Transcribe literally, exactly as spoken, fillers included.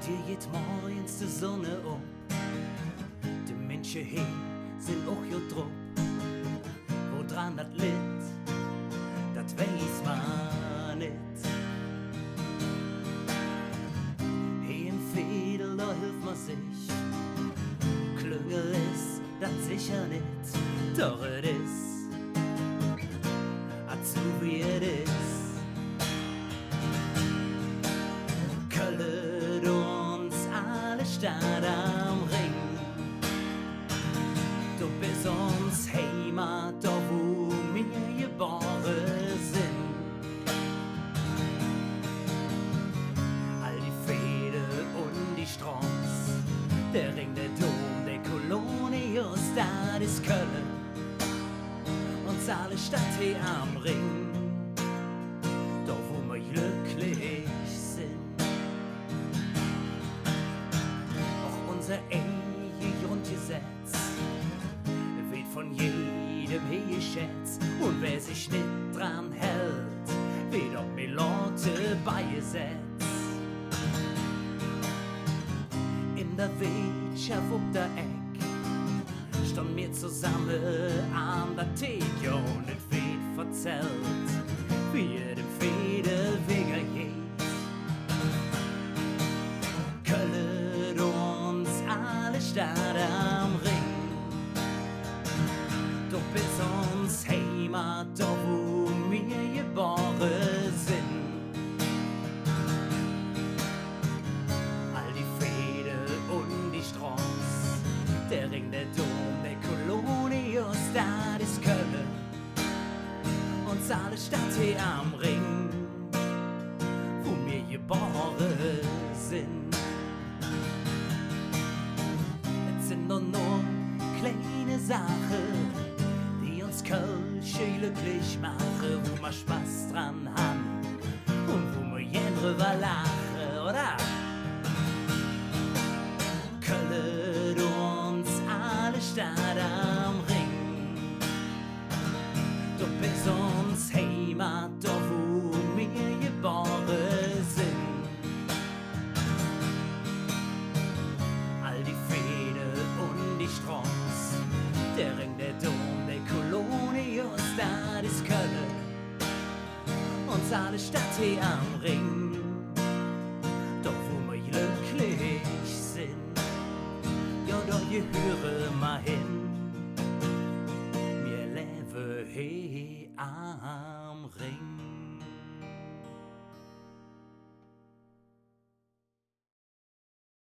Hee geiht morgens de Sonn op. De Minsche hee sin och god drop. Wodran dat litt, dat weiß mer nit. Hee em Veedel, do helf mer sich. Klüngel es dat secher nit, doch et es, et su wie et es. Kölle, do uns alle Stadt am Rhing. Do bes uns Heimat, do wo mer gebore sin. All die Veedel un die Stroß, der Rhing, der Dom, der Colonius, dat es Kölle. Uns alle Stadt hee am Rhing, do wo mer glöcklich sin. Och unser eige Grundgesetz weed vun jedem hee geschätz. Un wä sich nit dran häld, weed op Melote beigesetz. En der Weetschaff op der Eck stonn mer zosamme an der Thek, jo, un et weed verzällt, wie et em Veedel wigger geiht. Kölle, do uns alle Stadt am Rhing. Do bes uns Heimat, do wo mer gebore sin. All die Veedel un die Stroß, der Rhing, der Dom, der Colonius, dat es Kölle. Uns alle Stadt hee am Rhing, wo mer gebore sin. Et sin doch nor kleine Saache, die uns Kölsche glöcklich maache, wo mer Spass dran han un wo mer gään drüvver laache, oder? Kölle, do uns alle Stadt am Rhing. Do bes uns Heimat, do wo mer gebore sin. All die Veedel un die Stroß, der Rhing, der Dom, der Colonius, dat es Kölle. Uns alle Stadt hee am Rhing, do wo mer glöcklich sin. Jo, do gehüre mer hin. Mer levve hee am Rhing.